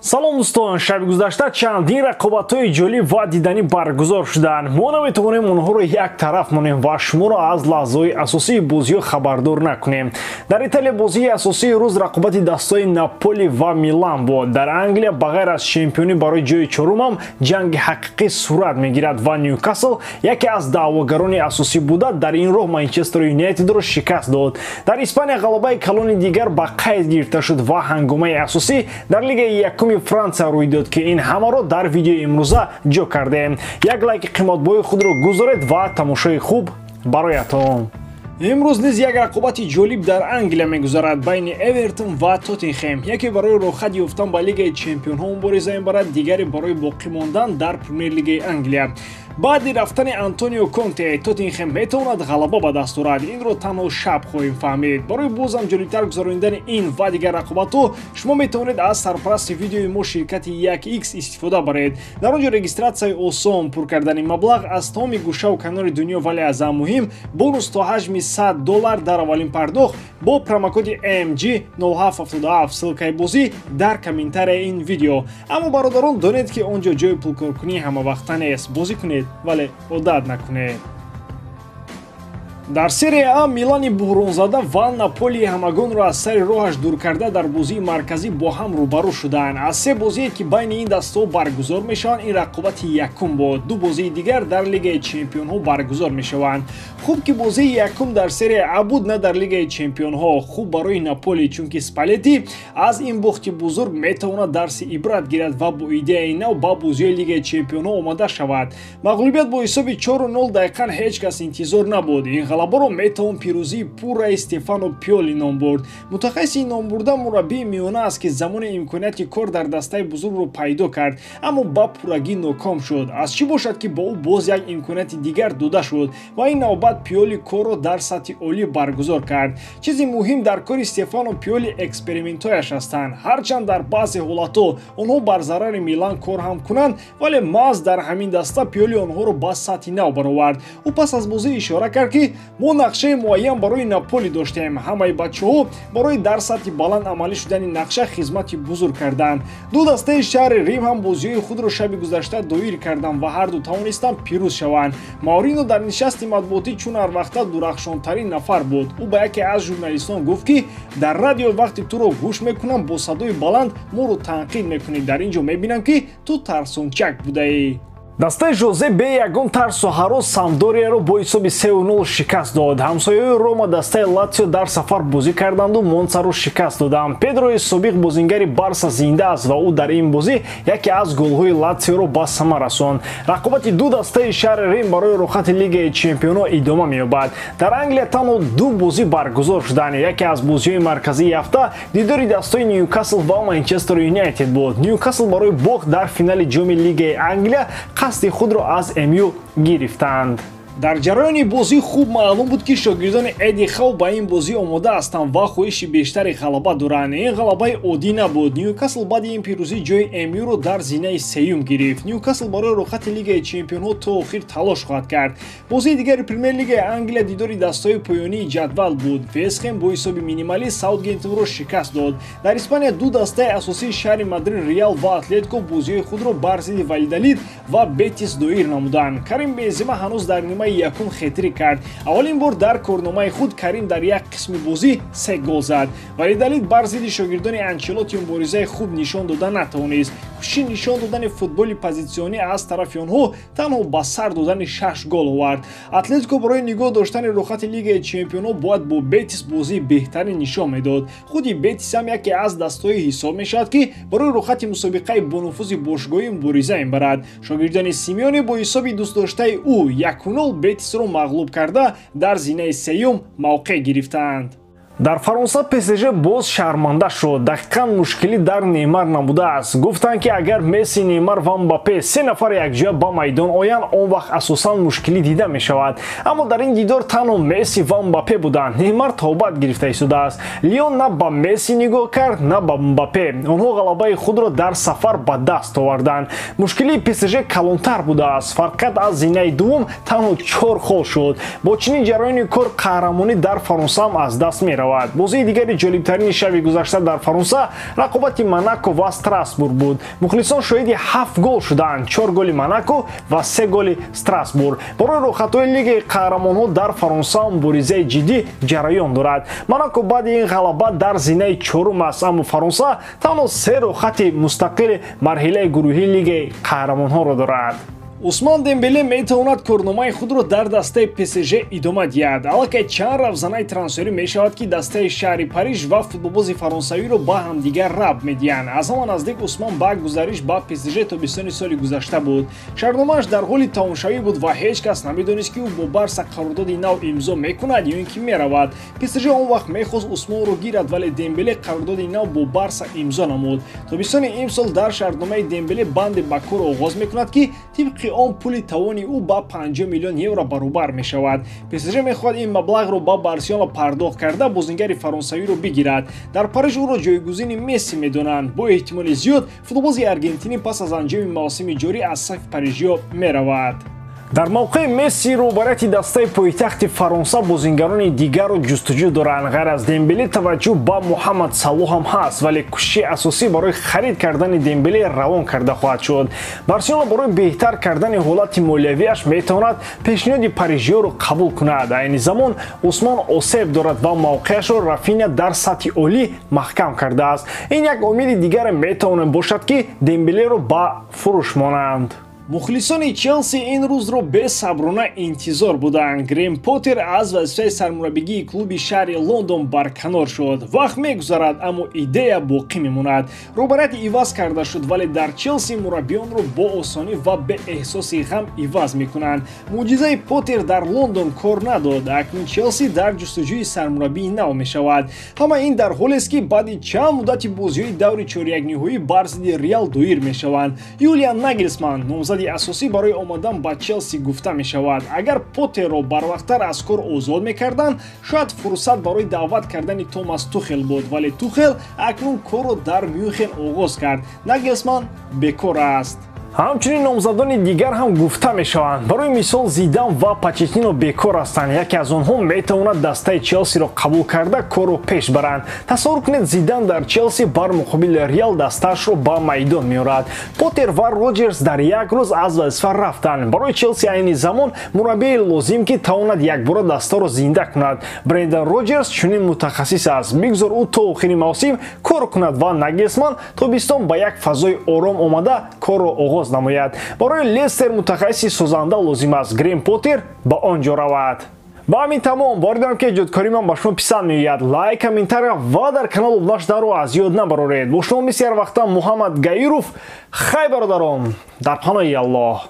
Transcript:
Салом дӯстон, шаби гузашта чандин рақобатҳои ҷолиб ва диданӣ баргузор шуданд. Мо наметавонем онҳоро як тараф монем ва шуморо аз лаҳзаҳои асосии бозиҳо хабардор накунем. Дар Италия бозии асосии рӯз рақобати дастаҳои Наполи ва Милан буд. Дар Англия ба ғайр аз чемпионӣ барои ҷои чорумам ҷанги ҳақиқӣ сурат мегирад ва Ньюкасл яке аз даъвогарони асосӣ буда дар ин роҳ Манчестер Юнайтедро шикаст дод. Дар Испания ғалабаи калони дигар ба қайд гирифта шуд ва ҳангомаи асосӣ дар лигаи якуми Франция рӯй дод, ки ин ҳамаро дар видеои имрӯза ҷо кардем. Як лайки қиматбои худро гузоред ва тамошои хуб бароятон. Имрӯз низ як рақобати ҷолиб дар Англия мегузарад байни Эвертон ва Тоттенхем. Яке барои роҳхат ёфтан ба лигаи чемпионҳо мубориза мебарад, дигаре барои боқӣ мондан дар Премер-лигаи Англия. Баъди рафтани Антонио Конте Тоттенхем метавонад ғалаба ба даст орад. Инро танҳо шаб хоҳем фаҳмид. Барои бозам ҷолибтар гузаронидани ин ва дигар рақобатҳо шумо метавонед аз сарпарасти видеои мо ширкати 1x истифода баред. Дар он ҷо регистратсияи осон, пур кардани маблағ аз тамоми гӯшаву канори дунё, вале аз ҳам муҳим бонус то ҳаҷми $100 дар аввалин пардохт бо промокоди MG0777. Ссылкаи бозӣ дар комментарияи ин видео. Аммо бародарон, донед, ки он ҷо ҷои пулкоркунӣ ҳамавақта нест. Бозӣ кунед, вале одат накунед. Дар Серия А Милани буҳронзада ва Наполии ҳамагонро аз сари роҳаш дур карда дар бозии марказӣ бо ҳам рӯбарӯ шуданд. Аз се бозие, ки байни ин дастаҳо баргузор мешаванд, ин рақобати якум буд. Ду бозии дигар дар лигаи чемпионҳо баргузор мешаванд. Хуб, ки бозии якум дар Серия А буд, на дар лигаи чемпионҳо. Хуб барои Наполи, чунки Спалети аз ин бохти бузург метавонад дарси ибрат гирад ва бо идеяи нав ба бозиҳои лигаи чемпионҳо омода шавад. Мағлубият бо ҳисоби 4-0 дақиқан ҳеҷ кас интизор набуд. Ин ғалабаро метавон пирӯзии пурраи Стефано Пиоли ном бурд. Мутахассиси номбурда мураббии миёна аст, ки замони имконияти кор дар дастаи бузургро пайдо кард, аммо ба пуррагӣ ноком шуд. Аз чӣ бошад, ки бо ӯ боз як имконияти дигар дода шуд ва ин навбат Пиоли корро дар сатҳи олӣ баргузор кард. Чизи муҳим дар кори Стефано Пиоли экспериментҳояш ҳастанд. Ҳарчанд дар баъзе ҳолатҳо онҳо бар зарари Милан кор ҳам кунанд, вале маҳз дар ҳамин даста Пиоли онҳоро ба сатҳи нав баровард. Ӯ пас аз бозӣ ишора кард, ки мо нақшаи муайян барои Наполи доштем. Ҳамаи бачаҳо барои дар сатҳи баланд амалӣ шудани нақша хизмати бузург карданд. Ду дастаи шаҳри Рим ҳам бозиҳои худро шаби гузашта доир карданд ва ҳарду тавонистанд пирӯз шаванд. Маурино дар нишасти матбуотӣ чун ҳарвақта дурахшонтарин нафар буд. Ӯ ба яке аз журналистон гуфт, ки дар радио вақти туро гӯш мекунам, бо садои баланд моро танқид мекунӣ. Дар ин ҷо мебинам, ки ту тарсончак будаӣ. Дастаи Жозе бе ягон тарсу ҳарос Самдорияро бо ҳисоби 3-0 шикаст дод. Ҳамсояҳои Рома дастаи Латсио дар сафар бозӣ карданду Монсаро шикаст доданд. Педрои собиқ бозингари Барса зинда аст ва ӯ дар ин бозӣ яке аз голҳои Латсиоро ба самар расонд. Рақобати ду дастаи шаҳри Рим барои роҳхати лигаи чемпионҳо идома меёбад. Дар Англия танҳо ду бозӣ баргузор шуданд. Яке аз бозиҳои марказии ҳафта дидори дастаи Ньюкасл ва Манчестер Юнайтед буд. Ньюкасл барои бохт дар финали ҷоми лигаи Англия қасди худро аз МЮ гирифтанд. Дар ҷараёни бозӣ хуб маълум буд, ки шогирдони Эдди Хау ба ин бозӣ омода ҳастанд ва хоҳиши бештари ғалаба доранд. Ин ғалабаи оддӣ набуд. Ньюкасл баъди ин пирӯзӣ ҷои МЮ-ро дар зинаи сеюм гирифт. Ньюкасл барои роҳхати лигаи чемпионҳо то охир талош хоҳад кард. Бозии дигари Премер-лигаи Англия дидори дастаҳои поёнии ҷадвал буд. Вестхем бо ҳисоби минималӣ Саутгемптонро шикаст дод. Дар Испания ду дастаи асосии шаҳри Мадрид, Реал ва Атлетико, бозиҳои худро бар зидди Валидалид ва Бетис доир намуданд. Карим Бензема ҳанӯз дар нимаи якум хетрик кард. Аввалин бор дар корномаи худ Карим дар як қисми бозӣ се гол зад. Валидалид бар зидди шогирдони Анчелоти муборизаи хуб нишон дода натавонист. Кӯшиши нишон додани футболи позитсионӣ аз тарафи онҳо танҳо ба сар додани 6 гол овард. Атлетико барои нигоҳ доштани роҳхати лигаи чемпионҳо бояд бо Бетис бозии беҳтарин нишон медод. Худи Бетис ҳам яке аз дастҳое ҳисоб мешавад, ки барои роҳхати мусобиқаи бонуфузи бошгоҳӣ мубориза мебарад. Шогирдони Симеоне бо ҳисоби дӯстдоштаи ӯ 1-0 Бетисро мағлуб карда дар зинаи сеюм мавқеъ гирифтаанд. Дар Фаронса ПСЖ боз шарманда шуд. Дақиқан мушкилӣ дар Неймар набудааст. Гуфтанд, ки агар Месси, Неймар ва Мбаппе се нафар якҷоя ба майдон оянд, он вақт асосан мушкилӣ дида мешавад. Аммо дар ин дидор танҳо Месси ва Мбаппе буданд. Неймар тавбат гирифта истодааст. Лион на ба Месси нигоҳ кард, на ба Мбаппе. Онҳо ғалабаи худро дар сафар ба даст оварданд. Мушкилии ПСЖ калонтар будааст. Фарқият аз зинаи дуввум танҳо 4 хол шуд. Бо чунин ҷараёни кор қаҳрамонӣ дар Фаронса ҳам аз даст меравад. меравад. Бозии дигари ҷолибтарини шаби гузашта дар Фаронса рақобати Монако ва Страсбург буд. Мухлисон шоҳиди 7 гол шуданд: 4 голи Монако ва 3 голи Страсбург. Барои роҳхатҳои Лигаи қаҳрамонҳо дар Фаронса муборизаи ҷиддӣ ҷараён дорад. Монако баъди ин ғалаба дар зинаи чорум аст, аммо Фаронса танҳо 3 роҳхати мустақили марҳилаи гурӯҳии Лигаи қаҳрамонҳоро дорад. Усмон Дембеле метавонад корномаи худро дар дастаи ПСЖ идома диҳад. Аллакай чанд равзанаи трансферӣ мешавад, ки дастаи шаҳри Париж ва футболбози фаронсавиро ба ҳамдигар рабт медиҳанд. Аз ҳама наздик Усмон ба гузариш ба ПСЖ тобистони соли гузашта буд. Шартномааш дар ҳоли тамомшавӣ буд ва ҳеҷ кас намедонист, ки ӯ бо Барса қарордоди нав имзо мекунад ё ин ки меравад. ПСЖ он вақт мехост Усмонро гирад, вале Дембеле қарордоди нав бо Барса имзо намуд. Тобистони имсол дар шартномаи Дембеле банде ба кор оғоз мекунад, ки тибқи он пули тавони ӯ ба 50 миллион евро баробар мешавад. ПСЖ мехоҳад ин маблағро ба Барселона пардохт карда бозингари фаронсавиро бигирад. Дар Париж ӯро ҷойгузини Месси медонанд. Бо эҳтимоли зиёд футболбози аргентинӣ пас аз анҷоми мавсими ҷорӣ аз сафи парижиё меравад. Дар мавқеи Месси роҳбарияти дастаи пойтахти Фаронса бозингарони дигарро ҷустуҷӯ доранд. Ғайр аз Дембеле таваҷҷӯҳ ба Муҳаммад Салоҳ ҳам ҳаст, вале кӯшиши асосӣ барои харид кардани Дембеле равон карда хоҳад шуд. Барселона барои беҳтар кардани ҳолати молиявиаш метавонад пешниҳоди парижиёро қабул кунад. Айни замон Усмон осеб дорад ва мавқеашро Рафиня дар сатҳи олӣ маҳкам кардааст. Ин як омили дигаре метавонад бошад, ки Дембелеро ба фурӯш монанд. Мухлисони Челси ин рӯзро бесаброна интизор буданд. Грем Поттер аз вазифаи сармураббигии клуби шаҳри Лондон барканор шуд. Вақт мегузарад, аммо идея боқӣ мемонад. Роҳбарияти иваз карда шуд, вале дар Челси мураббиёнро бо осонӣ ва беэҳсоси ғам иваз мекунанд. Мӯъҷизаи Поттер дар Лондон кор надод. Акнун Челси дар ҷустуҷӯи сармураббии нав мешавад. Ҳама ин дар ҳолест, ки баъди чанд муддати бозиҳои даври чорякниҳоӣ бар зидди Реал доир мешаванд. Юлиан Нагелсман номзади асосӣ барои омадан ба Челси гуфта мешавад. Агар Поттерро барвақттар аз кор озод мекарданд, шояд фурсат барои даъват кардани Томас Тухел буд, вале Тухел акнун корро дар Мюнхен оғоз кард. Нагелсман бекор аст. Ҳамчунин номзадони дигар ҳам гуфта мешаванд. Барои мисол Зидан ва Почеттино бекор ҳастанд. Яке аз онҳо метавонад дастаи Челсиро қабул карда корро пеш баранд. Тасаввур кунед, Зидан дар Челси бар муқобили Реал дастаашро ба майдон меорад. Поттер ва Роҷерс дар як рӯз аз вазифа рафтанд. Барои Челси айни замон мураббие лозим, ки тавонад якбора дастаро зинда кунад. Брендан Роҷерс чунин мутахассис аст. Бигзор ӯ то охири мавсим кор кунад ва Нагелсман тобистон ба як фазои ором омада корро оғоз намояд. Барои Лестер мутахассиси созанда лозим аст. Грем Поттер ба он ҷо равад. Ба ҳамин тамом. Боварӣ дорам, ки эҷодкории ман ба шумо писанд меояд. Лайк, комментария ва дар канал обуна шуданро аз ёд набароред. Бо шумо мисли ҳар вақта Муҳаммад Гаиров. Хай, бародарон, дар паноҳи Аллоҳ.